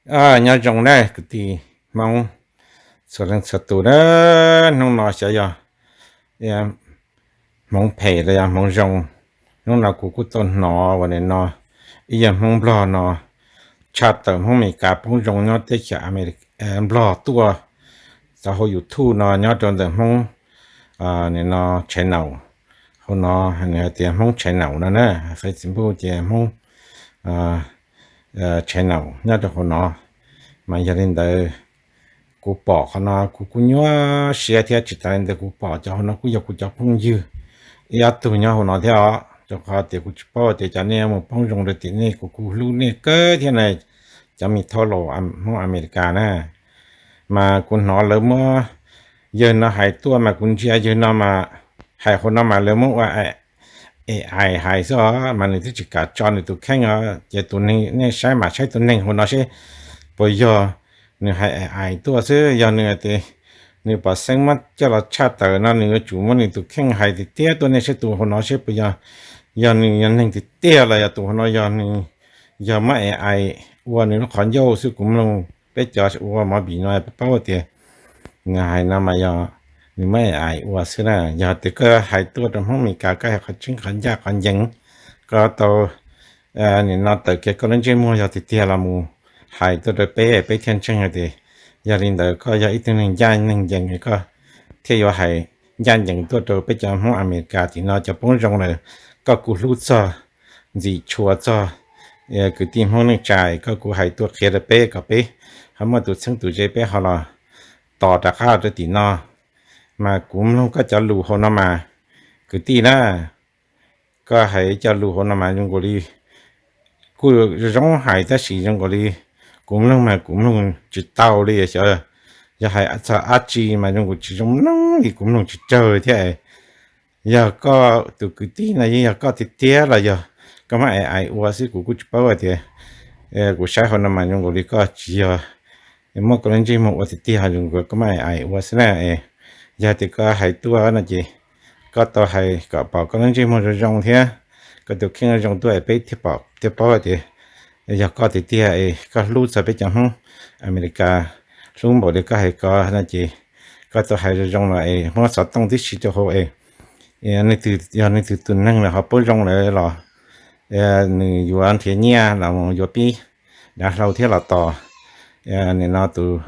Nyob zoo na kwv tij Hmoob txhua leej txhua tus na, hnub no xyov yog Hmoob phem los yog Hmoob zoo. Hnub no kuv kuj tau hnov uas nim no ib yam Hmoob Nplog no tshaj tawm Hmoob Amelikas poob zoo nyob teb chaws Nplog tuaj txog hauv YouTube no nyob rau ntawm Hmoob nim no channel hauv no, nws hais tias Hmoob channel no na, Facebook ces Hmoob channel nyob rau hauv no. Mas yog li ntawd kuv pom qhov no kuv kuj nyuaj siab thiab tsis tas li ntawd kuv pom cov hauv no kuj yog kuv cov phooj ywg ib ob tug nyob hauv no thiab os, rau qhov tias kuv tsis paub tias cov nej mus poob zoo rau tim nej, kuv kuj hlub nej kawg thiab na, cov me thab laus Hmoob Amelikas na. Mas kuv hnov lawv muab yawg no hais tuaj mas kuv ntsia yawg no mas hais hauv no mas lawv muab ua AI hais xwb os, mas nws twb tsis kam tso nws tus kheej os. Ces tus neeg nej saib mas saib tus neeg hauv no seb puas yog nws hais AI tuaj xwb. Yog nws tias nws pom xeeb muab coj los tshaj tawm no nws yuav tsum muab nws tus kheej hais tiag tiag tuaj nej saib tus hauv no seb puas yog, yog nws yog neeg tiag tiag los yog tus hauv no yog nws yog muab AI ua nws lub qhov ncauj xwb. Kuv mloog peb cov ua movie no peb paub tias nws hais no mas yog nws muab AI ua xwb na. Yog tias koj hais tuaj rau Hmoob Amelikas koj hais qhov tseeb qhov ncaj qhov ncees, koj tau nim no tawm kiag koj lub ntsej muag yog tiag tiag los mus hais tuaj rau peb, peb thiaj ntseeg hais tias yog li ntawd koj yog ib tug neeg ncaj neeg ncees, koj thiaj yuav hais ncaj ncees tuaj rau peb cov Hmoob Amelikas tim no cov poob zoo lawm. Koj kuj hlub txog ntxim tshua txog kwv tij Hmoob neej tsa, koj kuj hais tuaj qhia rau peb kom peb ho muaj tus txheeb tus ze peb ho los tos rov qab rau tim no. Mas kuv mloog koj cov lus hauv no mas kwv tij na, koj hais cov lus hauv no mas zoo nkaus li kuj zoo hais tab sis zoo nkaus li kuv mloog mas kuv mloog tsis tau li xyov. Yog hais txog dab tsi mas zoo nkaus tsis zoo mloog li, kuv mloog tsis raug thiab. Yog koj tus kwv tij no yeej yog koj tiag tiag los yog koj muab AI ua xwb kuv kuj tsis paub hais tias. Kuv saib hauv no mas zoo nkaus li koj tsis yog muab koj lub ntsej muag ua tiag tiag, zoo nkaus koj muab AI ua xwb na. Yog tias koj hais tuaj no ces koj tau hais kom pom koj lub ntsej muag zoo zoo thiab koj tus kheej zoo tuaj es peb thiaj paub hais tias yog koj tiag tiag es koj hlub txog peb cov Hmoob Amelikas hlub npaum li koj hais ko no ces koj tau hais zoo zoo los es muab xov tooj tib si rau hauv es yog leej twg tus neeg lawm ho paub zoo lawm los nws yuav nrhiav nyiaj los mus yuav pib dav hlau thiab los tos nim no tus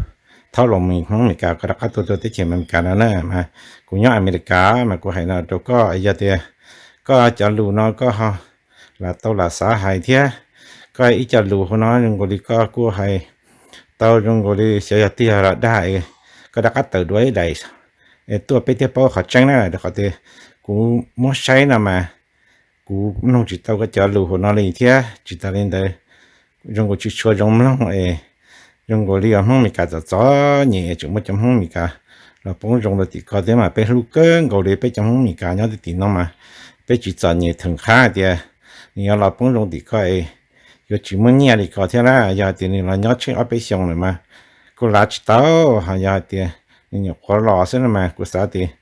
thaub laus Hmoob Amelikas koj rov qab tuaj rau teb chaws Amelikas no na. Mas kuv nyob Amelikas mas kuv hais no rau koj, yog tias koj cov lus no koj ho lam tau lam xav hais thiab koj ib co lus hauv no zoo nkaus li koj kuj hais tau zoo nkaus li xyov yog tiag los dag, koj rov qab tawm dua ib daim es tuaj peb thiaj paub qhov tseeb na. Rau qhov tias kuv muab saib no mas kuv mloog tsis tau koj cov lus hauv no li thiab tsis tas li ntawd zoo nkaus tsis tshua zoo mloog es zoo nkaus li uas Hmoob Amelikas txom txom nyem tseem muaj cov Hmoob Amelikas los poob zoo rau tim ko thiab mas peb hlub kawg nkaus li peb cov Hmoob Amelikas nyob tim no mas peb tsis txom nyem theem qhab hais tias nws yuav los poob zoo tim ko es yuav tsis muaj nyiaj li ko thiab na. Yog tias nws los nyob tsheej ob peb xyoos lawm mas kuj lav tsis tau, ho yog hais tias nws nyuam qhuav los xwb no mas kuv xav tias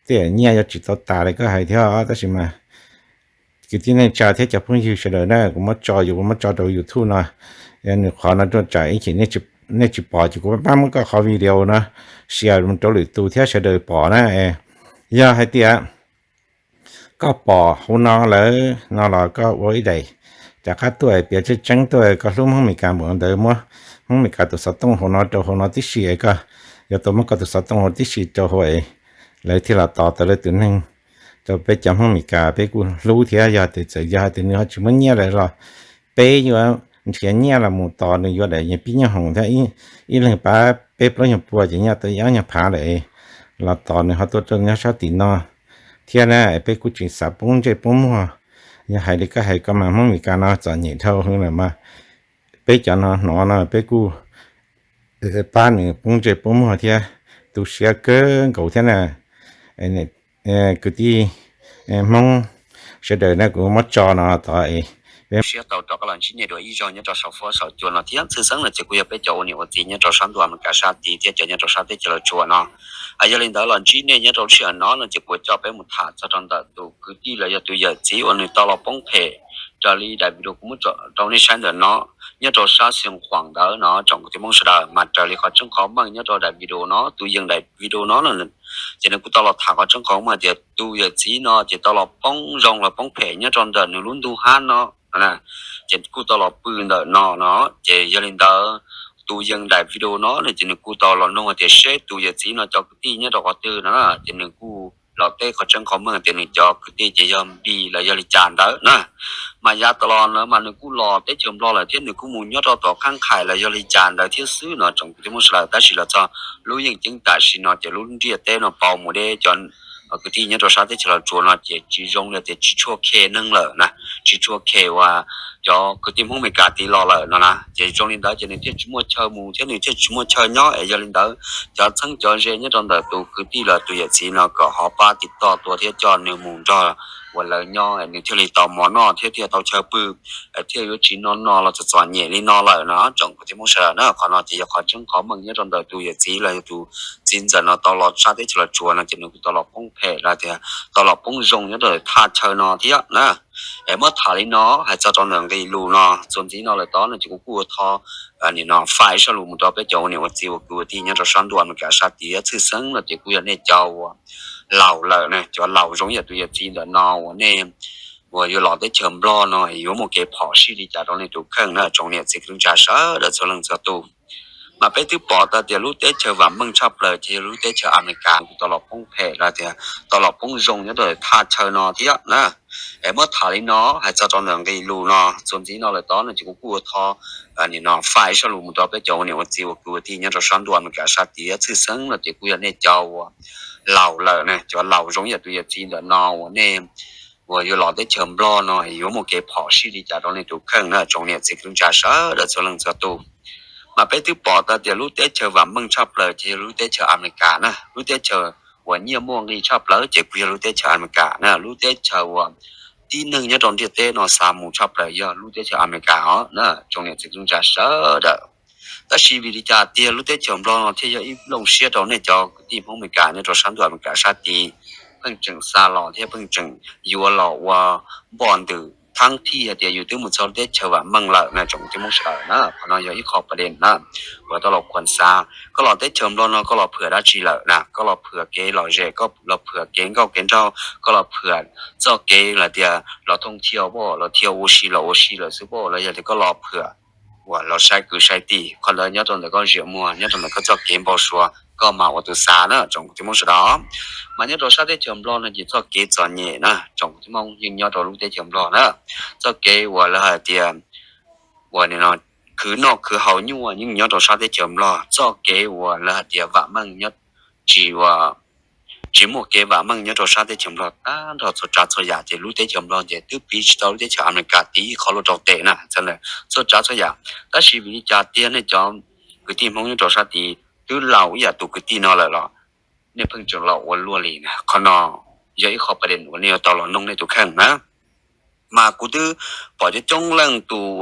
tej nyiaj yuav tsis tau tas li koj hais thiab tab sis mas kwv tij neej tsa thiab cov phooj ywg sawv daws na, kuv muab tso, kuv muab tso rau YouTube no, nws qhov no rau tsam ib chim nej tsis pom ces kuv pab muab koj qhov video no share rau lwm tus thiab sawv daws pom na. Yog hais tias koj pom hauv no lawm no los koj ua ib daim rov qab tuaj piav tseeb tseeb tuaj koj hlub Hmoob Amelikas npaum ntawd, muab Hmoob Amelikas tus xov tooj hauv no rau hauv no tib si es koj yuav tau muab koj tus xov tooj hauv tib si rau hauv es lawv thiaj los tos tau lawv tus neeg rau peb cov Hmoob Amelikas peb kuj hlub thiab. Yog tias txawm yog hais tias nws ho tsis muaj nyiaj lawm los peb yuav nrhiav nyiaj los mus tos nws yuav daim pib nyob hoom thiab ib leeg pab peb plaub nyuag pua ces nyob tau ib ob nyuag phav lawm los tos nws ho tuaj rau nyob sab tim no thiab na. Peb kuj tseem xav poob ntsej poob muag, yog hais li koj hais ko mas Hmoob Amelikas no txom nyem dhau heev lawm mas peb cov no hnov no peb kuj pab nws poob ntsej poob muag thiab tu siab kawg nkaus thiab na. Kwv tij Hmoob sawv daws na, kuv muab tso no tod es siab tau rov qab los ntsib nej dua ib zaug nyob rau saum fuab saum cua no thiab tshwj xeeb no ces kuj yog peb cov ua niam ua txiv nyob rau sab ntuj Amelikas sab tid thiab cov nyob rau sab teb chaws Los Tsuas no. Yog li ntawd los ntsib nej nyob rau lub sij hawm no no ces kuv coj peb mus tham txog rau ntawm tus kwv tij los yog tus yawm txiv uas nws tau los poob phem raws li daim video kuv muab rau nej saib ntawm no. nyob rau sab Xeev Khuam ntawd no tsoom kwv tij Hmoob sawv daws. Mas raws li qhov tseeb qhov meej nyob rau daim video no, tus yeej daim video no ces nws kuj tau los tham qhov tseeb qhov meej tias tus yawm txiv no ces tau los poob zoo los poob phem nyob rau ntawm nws lub ntuj hab no, ces kuj tau los pw ntawm no no. Ces yog li ntawd tus yeej daim video no ces nws kuj tau los nug tias seb tus yawm txiv no cov kwv tij nyob rau qhov twg no, ces nws kuj los teb qhov tseeb qhov meej tias nws cov kwv tij ces yog Npis los yog li cas ntawd na. Mas yav tas los no mas nws kuj los teb chaws Nplog lawm thiab nws kuj mus nyob rau tom qab nqhais los yog li cas ntawd thiab xwb no tsoom kwv tij Hmoob sawv daws. Tab sis los txog lub yeej ceeb tam sim no ces lub ntiaj teb no pauv mus deb, cov kwv tij nyob rau sab teb chaws Los Tsuas no ces tsis zoo li tias tsis tshua khe neeg lawm na, tsis tshua khe uas cov kwv tij Hmoob Amelikas tid los lawm no na. Ces zoo li ntawd ces nws thiaj tsis muaj chaw mus thiab nws thiaj tsis muaj chaw nyob es yog li ntawd cov txheeb cov ze nyob rau ntawm tus kwv tij los tus yawm txiv no kom ho pab tiv toj tua thiab coj nws mus nrog uas lawv nyob es nws thiaj li tau mov noj thiab thiaj tau chaw pw, thiaj yuav tsis no no los txom txom nyem li no lawm no tsoom kwv tij Hmoob sawv daws na. Qhov no ces yog qhov tseeb qhov meej nyob rau ntawm tus yawm txiv los yog tus txiv ntxawm no tau los sab teb chaws Los Tsuas no ces nws kuj tau los poob phem los tias tau los poob zoo nyob rau thaj chaw no thiab na. Es muab tham li no hais txog rau ntawm nqe lus no txuas ntxiv no lawm tod no ces kuv kuj ua thov nim no fais zaj lus mus rau peb cov ua niam ua txiv ua kwv ua tij nyob rau sab ntuj Amelikas sab tid tshwj xeeb no ces kuj yog nej cov uas laus lawm na, cov laus zoo ib yam tus yawm txiv ntawm no uas nej uas yuav los teb chaws Nplog no yuav muaj kev phom sij li cas rau nej tus kheej na tsoom niam txiv kwv tij neej tsa sawv daws txhua leej txhua tus. Mas peb twb pom tau tias lub teb chaws vam meej tshaj plaws ces yog lub teb chaws Amelikas kuj tau los poob phem los tias tau los poob zoo nyob rau thaj chaw no thiab na. Es muab tham li no hais txog rau ntawm nqe lus no txuas ntxiv no lawm tod no ces kuv kuj ua thov nim no fais zaj lus mus rau peb cov ua niam ua txiv ua kwv ua tij nyob rau sab ntuj Amelikas sab tid tshwj xeeb no ces kuj yog nej cov uas laus lawm na, cov laus zoo ib yam tus yawm txiv ntawm no uas nej uas yuav los teb chaws Nplog no yuav muaj kev phom sij li cas rau nej tus kheej na tsoom niam txiv kwv tij neej tsa sawv daws txhua leej txhua tus. Mas peb twb pom tau tias lub teb chaws vam meej tshaj plaws ces yog lub teb chaws Amelikas na, lub teb chaws uas nyiaj muaj nqis tshaj plaws ces kuj yog lub teb chaws Amelikas na, lub teb chaws uas tib neeg nyob rau ntiaj teb no xav mus tshaj plaws yog lub teb chaws Amelikas os na tsoom niam txiv kwv tij neej tsa sawv daws. Tab sis vim li cas tiag lub teb chaws Nplog no thiaj yog ib nplooj siab rau nej cov kwv tij Hmoob Amelikas nyob rau sab ntuj Amelikas sab tid pheej tseem xa los thiab pheej tseem yuav los ua npoj ntws thaab thij hais tias yus twb mus txog lub teb chaws vam meej lawm na tsoom kwv tij Hmoob sawv daws na. Qhov no yog ib qho pas dees na uas tau los khuam xav. Koj los teb chaws Nplog no koj los phwam dab tsi lawm na? Koj los phwam kev lom zem, koj los phwam kev nkauj kev nraug, koj los phwam txoj kev los tias los thooj thiaj pab, los thiaj ua si los ua si lawm xwb pab, los yog tias koj los phwam uas los saib kwv saib tij? Qhov ntawd nyob rau ntawm koj ziam muag, nyob rau ntawm koj txoj kev npau suav, koj mas ua tus xav na tsoom kwv tij Hmoob sawv daws. Mas nyob rau sab teb chaws Nplog no ces txoj kev txom nyem na tsoom kwv tij Hmoob yeej nyob rau lub teb chaws Nplog na. Txoj kev uas lawv hais tias uas nim no khwv noj khwv haus nyuaj yeej nyob rau sab teb chaws Nplog. Txoj kev uas lawv hais tias vam meej nyob, tsis ua tsis muaj kev vam meej nyob rau sab teb chaws Nplog tag nrho txhua tsav txhua yam ces lub teb chaws Nplog ces twb piv tsis tau lub teb chaws Amelikas tiv qhov luaj rau tes na. Txhua tsav txhua yam. Tab sis vim li cas tiag nej cov kwv tij Hmoob nyob rau sab tid twb laus ib yam tus kwv tij no lawm los nej pheej tseem los ua luaj li na? Qhov no yog ib qho pas dees uas nej yuav tau los noog nej tus kheej na. Mas kuv twb pom coob coob leej tus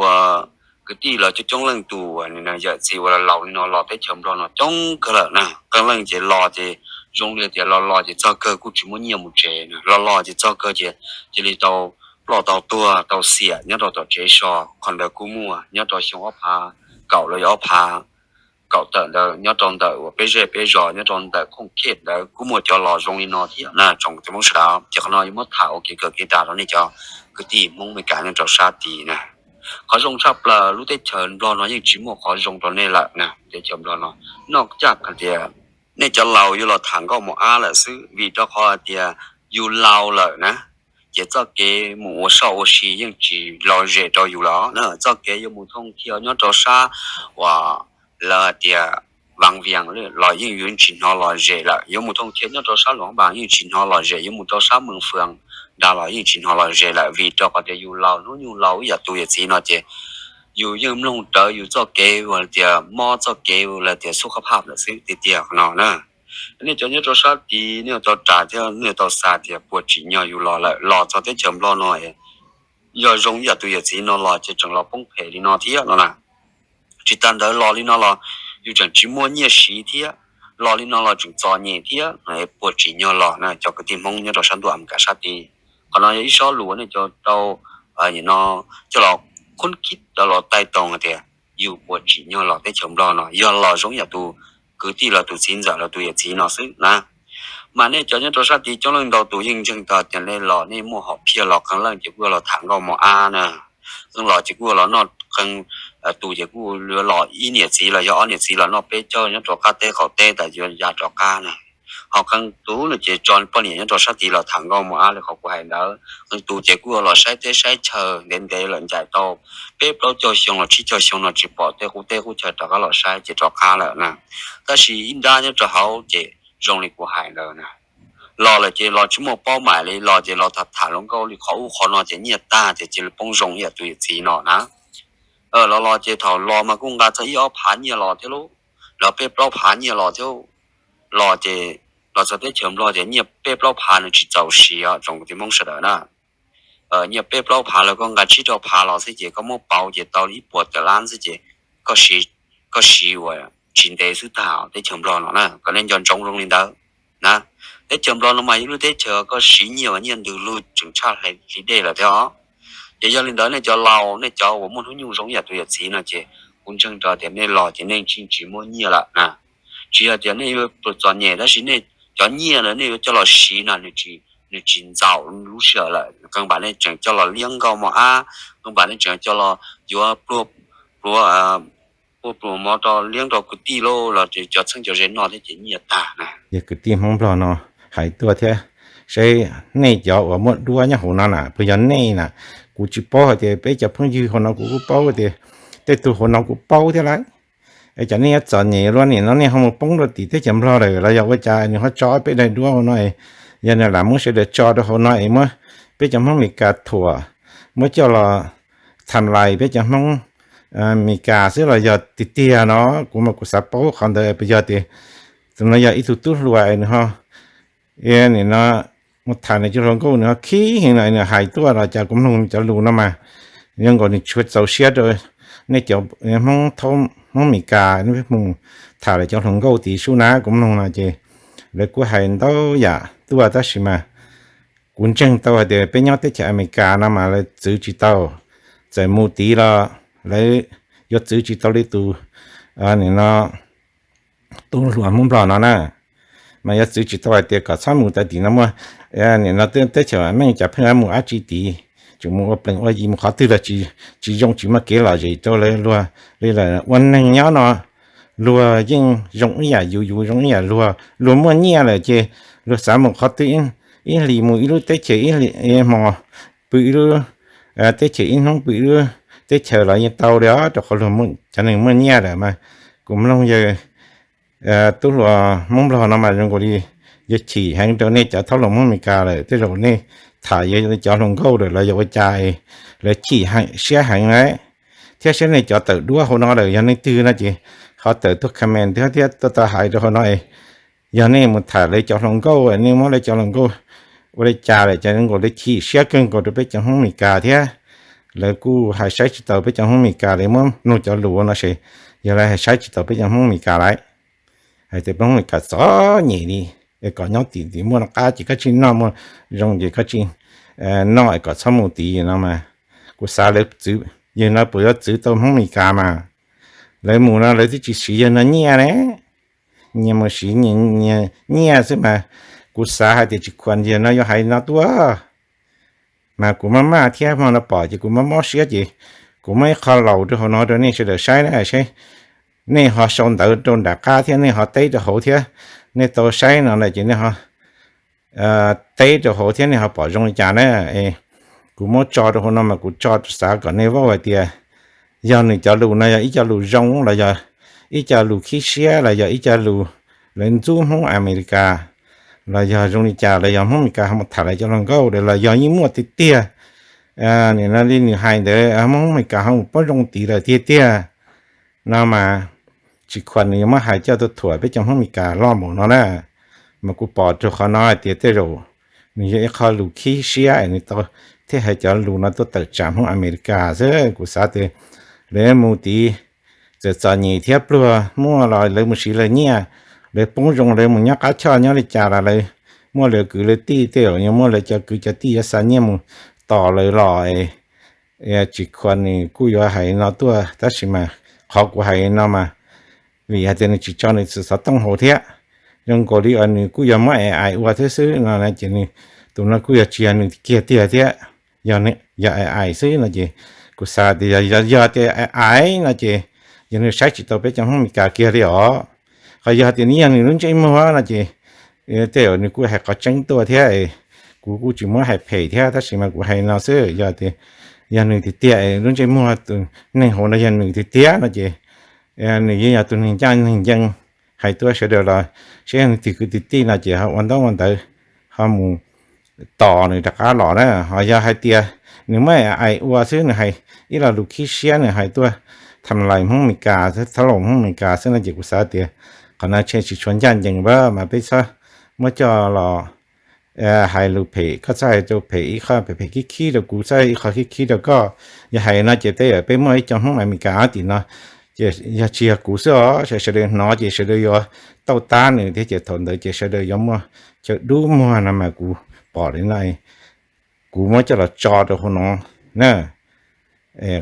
kwv tij los coob coob leej tus yawm txiv uas laus li no los teb chaws Nplog no coob kawg lawm na. Qee leej ces los ces zoo li tias los los ces txog kawg kuj tsis muaj nyiaj mus tsev, los los ces txog kawg ces cia li tau ploj tau tuag tau xiam nyob rau tom tsev so. Qhov ntawd kuj muaj nyob rau xyoo ob phav kaum los yog ob phav kaum tawm ntawd nyob rau ntawm uas peb zej peb zos nyob rau ntawm khooj khej ntawd kuj muaj cov los zoo li no thiab na tsoom kwv tij Hmoob sawv daws. Ces qhov no yuav muab tham ua kev kawm kev tas rau nej cov kwv tij Hmoob Amelikas nyob rau sab tid na. Qhov zoo tshaj plaws lub teb chaws Nplog no yeej tsis muaj qhov zoo rau nej lawm na. Teb chaws Nplog no noj caj hais tias nej cov laus yuav los tham nkauj mos ab lawm xwb, vim rau qhov hais tias yus laus lawm na, ces txoj kev mus ua soj ua si yeej tsis lom zem rau yus lawm na. Txoj kev yuav mus thooj thiaj nyob rau sab uas lawv hais tias Vaas Vias los yeej yus yeej tsis hnov lom zem lawm, yuav mus thooj thiaj nyob rau sab Luam Phav yeej tsis hnov lom zem, yuav mus rau sab Mees Fwm nrad los yeej tsis hnov lom zem lawm, vim rau qhov tias yus laus hnub nyoog laus ib yam tus yawm txiv no ces yus yeej mloog rawv yus txoj kev uas tias mob txoj kev uas tias xub qhab phaj lawm xwb tiag tiag qhov no na. Nej cov nyob rau sab tid nej yuav tau ras thiab nej yuav tau xav tias puas tsim nyog yus los lawm, los txog teb chaws Nplog no yog zoo ib yam tus yawm txiv no los ces tseem los poob phem li no thiab no na. Tsis tas ntawd los li no los yus tseem tsis muaj nyiaj siv thiab, los li no los tseem txom nyem thiab, puas tsim nyog los na cov kwv tij Hmoob nyob rau sab ntuj Amelikas sab tid. Qhov no yog ib sob lus nej cov tau no coj los khub khib rau los taij toog hais tias yus puas tsim nyog los teb chaws Nplog no, yog los zoo yam tus kwv tij los tus txiv ntxawm los tus yawm txiv no xwb na. Mas nej cov nyob rau sab tid coob leej ntau tus yeej ntseeg tau tias nej los nej muaj hom phiaj los qee leej ces kuj los tham nkauj mos ab na, qee los ces kuj los noj qee tus ces kuj los ib niam txiv los yog ob niam txiv los noj peb caug nyob rau qab teb qaum teb tas yuav ya rov qab na. Ho qee tus no ces tso poj niam nyob rau sab tid los tham nkauj mos ab li qhov kuv hais ntawd. Qee tus ces kuj los saib teb saib chaw ntev ntev lawm ncaim tau peb plaub caug xyoo los tsib caug xyoo no tsis pom tej qub teb qub chaw rov qab los saib ces rov qab lawm na. Tab sis ib nrab nyob rau hauv ces zoo li kuv hais ntawd na, los lawm ces los tsis muaj paub mam li los ces los tham tham hluas nkauj li qhov ub qhov no ces nyiaj tag ces cia li poob zoo ib yam tus yawm txiv no na. Los los ces thaum los mas kuj nqa txog ib ob phav nyiaj los thiab lauj, los peb plaub phav nyiaj los thiab. Los ces los txog teb chaws Nplog ces nyiaj peb plaub phav nws tsis txaus siv os tsoom kwv tij Hmoob sawv daws na. Nyiaj peb plaub phav los koj nqa tsib rau phav los xwb ces koj muab pauv ces tau ib puas tawm lab xwb ces koj siv, koj siv uas tsis ntev xwb tag teb chaws Nplog no na, kom nej nco ntsoov zoo li ntawd na. Teb chaws Nplog no mas yog lub teb chaws koj siv nyiaj uas nyiaj ntws lug tseem tshaj hli dej lawm thiab os. Ces yog li ntawd nej cov laus nej cov uas muaj hnub nyoog zoo ib yam tus yawm txiv no ces kuv ntseeg rau tias nej los ces nej tsis tsis muaj nyiaj lawm na. Tsis yog tias nej yuav txom nyem tab sis nej cov nyiaj ntawd nej yuav coj los siv no nws tsis ntxaum lub sij hawm lawm, qee npam nej tseem coj los liab nkauj mos ab, qee npam nej tseem coj los yuav pluag, pluag, pluag pluas mov rau liab rau kwv tij lauj los cov txheeb cov ze noj thiab ces nyiaj tag na. Yog kwv tij Hmoob Nplog no hais tuaj thiab, seb nej cov uas muaj duab nyob hauv no na puas yog nej na? Kuv tsis paub hais tias peb cov phooj ywg hauv no kuv kuj paub tias tej tug hauv no kuv paub thiab lauj. Es cov nej yuav txom nyem luaj nim no nej ho mus poob rau tim teb chaws Nplog lawm los yog ua cas nws ho tso peb daim duab hauv no es, yog nws lam muab sawv daws tso rau hauv no es muab peb cov Hmoob Amelikas thuam, muab coj los tham lais peb cov Hmoob Amelikas xwb los yog tiag tiag no. Kuv mas kuv xav paub qhov ntawd puas yog tias tus no yog ib tug tub hluas es nws ho nim no mus tham nws cov hluas nkauj nws ho khib heev no nws hais tuaj los cas kuv mloog nws cov lus no mas zoo nkaus nws tsis txaus siab rau nej cov Hmoob, Hmoob Amelikas nej mus tham lawv cov hluas nkauj tid sub na. Kuv mloog no ces lawv kuj hais ntau yam tuaj tab sis mas kuv ntseeg tau hais tias peb nyob teb chaws Amelikas no mas lawv txwv tsis tau, txawm mus tid los lawv yuav txwv tsis tau li tus nim no tub hluas Hmoob Nplog no na. Mas yuav txwv tsis tau hais tias kom txhob mus tau tim no muaj, nim no teb chaws meej cas pheej mus dab tsi tid, tseem mus ua plees ua yi mus qhov twg los tsis zoo tsis muaj kev lom zem rau lawv luag li lawm. Ua neeg nyob no luag yeej zoo ib yam yus, yus zoo ib yam luag. Luag muaj nyiaj lawm ces luag xav mus qhov twg ib hlis mus ib lub teb chaws, ib hmo pw ib lub teb chaws, ib hnub pw ib lub teb chaws los yeej tau li os, rau qhov luag cov neeg muaj nyiaj lawm mas. Kuv mloog yawg tub hluas Hmoob Nplog no mas zoo nkaus li yog chim heev rau nej cov thaub hluas Hmoob Amelikas lawm. Tej zaum nej tham yog cov hluas nkauj lawm los yog ua cas lawv chim siab heev na. Thiab saib nej cov tawm duab hauv no lawm yog leej twg no ces ho tawm tuaj comment thiab thiab tuaj tau hais rau hauv no. Yog nej mus tham lawv cov hluas nkauj, nej muab lawv cov hluas nkauj ua li cas lawm ces zoo nkaus lawv chim siab kawg nkaus rau peb cov Hmoob Amelikas thiab. Lawv kuj hais saib tsis taus peb cov Hmoob Amelikas, lawv muab mloog cov lus no ces yog lawv hais saib tsis taus peb cov Hmoob Amelikas lawm. Hais tias peb Hmoob Amelikas txom nyem li, es kom nyob tim tim muaj qab ces koj tsis noj, muaj zoo ces koj tsis noj, es kom txhob mus tid no mas. Kuv xav lawv txwv, yawg no puas yuav txwv tau Hmoob Amelikas mas. Lawv mus no lawv twb tsis siv yawg no nyiaj ne, nyias mus siv nyias nyiaj xwb mas. Kuv xav hais tias tsis khuam yawg no yuav hais no tuaj. Mas kuv maj maj thiab hmo no pom ces kuv mob mob siab ces kuv muab ib qho laus rau hauv no rau nej sawv daws saib na, saib nej ho sau ntawv rau nram qab thiab nej ho teb rau hauv thiab, nej tau saib no lawm ces nej ho teb rau hauv thiab nej ho pom zoo li cas na. Kuv muab tso rau hauv no mas kuv tso xav kom nej vaub hais tias yog nws cov lus no yog ib co lus zoo los yog ib co lus khib siab los yog ib co lus lawv ntxub Hmoob Amelikas, los yog zoo li cas los yog Hmoob Amelikas ho mus tham lawv cov hluas nkauj los yog yeej muaj tiag tiag. Nim no li nws hais ntawd Hmoob Amelikas ho mus poob zoo tid lawm tiag tiag no mas, tsis khuam nws yuav muab hais coj tuaj thuam peb cov Hmoob Amelikas loj npaum no na. Mas kuv pom rau qhov no hais tias tej zaum nws yog ib qho lus khib siab es nws tau thiaj hais cov lus no tuaj tawm tsam Hmoob Amelikas xwb. Kuv xav tias lawv mus tid txawm txom nyem thiab pluag muaj los lawv mus siv lawv nyiaj, lawv poob zoo lawv mus nyob qab choj nyob li cas los lawv muaj lawv kwv lawv tij, tej zaum yuav muaj lawv cov kwv cov tij yuav xa nyiaj mus tos lawv los. Tsis khuam nws kuj yuav hais no tuaj tab sis mas qhov kuv hais no mas vim hais tias nws tsis tso nws xov tooj hauv thiab. Zoo nkaus li uas nws kuj yog muab AI ua thiab xwb no ces nws, tus no kuj yog tsis yog nws kiag tiag thiab, yog AI xwb no ces kuv xav tias yog, yog tias AI no ces yog nws saib tsis tau peb cov Hmoob Meskas kiag li os. Qhov yog tias nws yog nws lub ntsej muag no ces tej zaum nws kuj hais qhov tseeb tuaj thiab, kuv kuj tsis muab hais phem thiab tab sis mas kuv hais no xwb. Yog tias yog nws tiag tiag es lub ntsej muag tus neeg hauv no yog nws tiag tiag no ces nws yeej yog tus neeg ncaj neeg ncees, hais tuaj sawv daws los saib nws twg kwv tij no ces ho ua ntaub ua ntawv, ho mus tos nws rov qab los na. Ho yog hais tias nws muab AI ua xwb, nws hais ib lo lus khib siab, nws hais tuaj tham lais Hmoob Meskas, thaub laus Hmoob Meskas xwb no ces kuv xav tias qhov no tsis tshua ncaj ncees mas peb txhob muab coj los hais lus phem, koj txhob hais rau phem ib qho phem phem khib khib rau kuv, txhob ib qho khib khib rau koj. Yog hais no ces tej zaum peb muaj ib co Hmoob Amelikas tim no ces yog tsis yog kuv xwb os, sawv daws hnov ces sawv daws yuav tauj tab nws thiab ces thaum ntawd ces sawv daws yuav muaj chaw dub muag no mas kuv pom li no, kuv muab coj los tso rau hauv no na,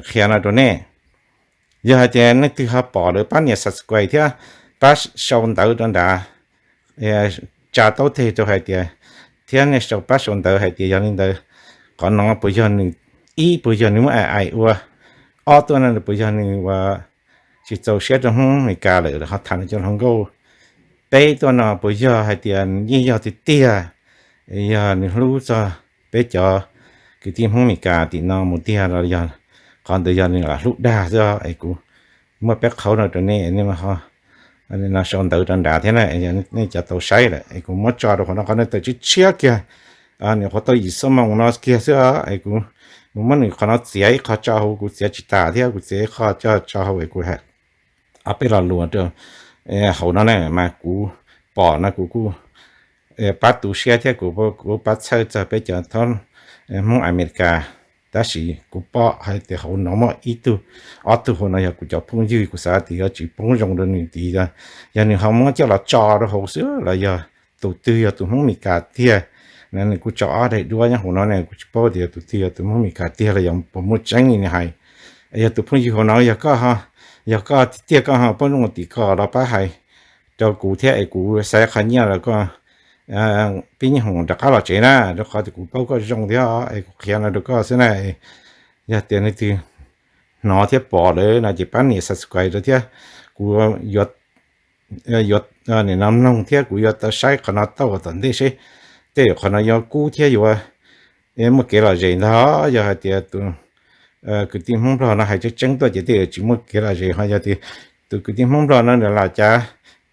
qhia no rau nej. Yog hais tias nej twg ho pom lawm pab nias subscribe thiab pab sau ntawv rau nrad, tsa taub teg rau hais tias, thiab nej sau pab sau ntawv hais tias yog li ntawd, qhov no puas yog nws, ib puas yog nws muab AI ua, ob tuaj no puas yog nws ua tsis txaus siab rau Hmoob Amelikas lawm ho tham nws cov hluas nkauj, peb tuaj no puas yog hais tias nws yeej yog tiag tiag, yog nws hlub txog peb cov kwv tij Hmoob Amelikas tim no mus tiag los yog qhov ntawd yog nws lam hlub dag xwb es kuv muaj peb qhov no rau nej, nej no sau ntawv rau nrad thiab na, nej cov tau saib lawm es kuv muab tso rau qhov no, qhov no tawm tshiab tshiab kiag, nws qhuav tau yim xuab moos no kiag xwb es kuv muab nws qhov no txiav ib qho tso hauv, kuv txiav tsis tas thiab kuv txiav ib qho coj tso hauv es kuv hais ob peb lo lus rau hauv no na mas kuv pom no kuv kuj pab tu siab thiab kuv kuj pab txhawj txog peb cov thaub Hmoob Amelikas. Tab sis kuv pom hais tias hauv no muaj ib tug, ob tug hauv no yog kuv cov phooj ywg, kuv xav tias yuav tsis poob zoo rau nws tid, yog nws ho muab coj los tso rau hauv xwb los yog tus twg yog tus Hmoob Amelikas tiag. Nws kuj tso ob daim duab nyob hauv no ne, kuv tsis paub tias yog tus twg yog tus Hmoob Amelikas tiag los yog puas muaj tseeb li nws hais. Yog tus phooj ywg hauv no yog koj, yog koj tiag koj ho poob zoo tim ko los pab hais rau kuv thiab es kuv xav qhov nyiaj los koj pib nyij hoom rov qab los tsev na, rau qhov tias kuv paub koj zoo thiab es kuv qhia no rau koj xwb na. Yog tias nej twg hnov thiab pom lawm no ces pab nias subscribe rau thiab kuv yuav, yuav nim no mloog thiab kuv yuav tau saib qhov no tau tom ntej seb tej zaum qhov no yuav kub thiab yuav muaj kev lom zem ntag. Yog hais tias tus kwv tij Hmoob Nplog no hais tseeb tseeb tuaj ces tej zaum tsis muaj kev lom zem, ho yog tias tus kwv tij Hmoob Nplog no nws lam cav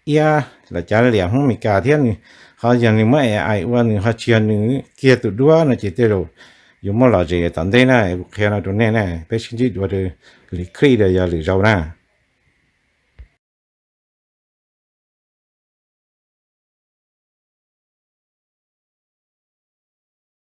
iab lam cav liam Hmoob Amelikas thiab nws ho yog nws muab AI ua nws ho tsis yog nws kiag tus duab no ces tej zaum yuav muaj lom zem tom ntej na. Kuv qhia no rau nej na, peb sib ntsib dua lwm clip los yog lwm zaus na.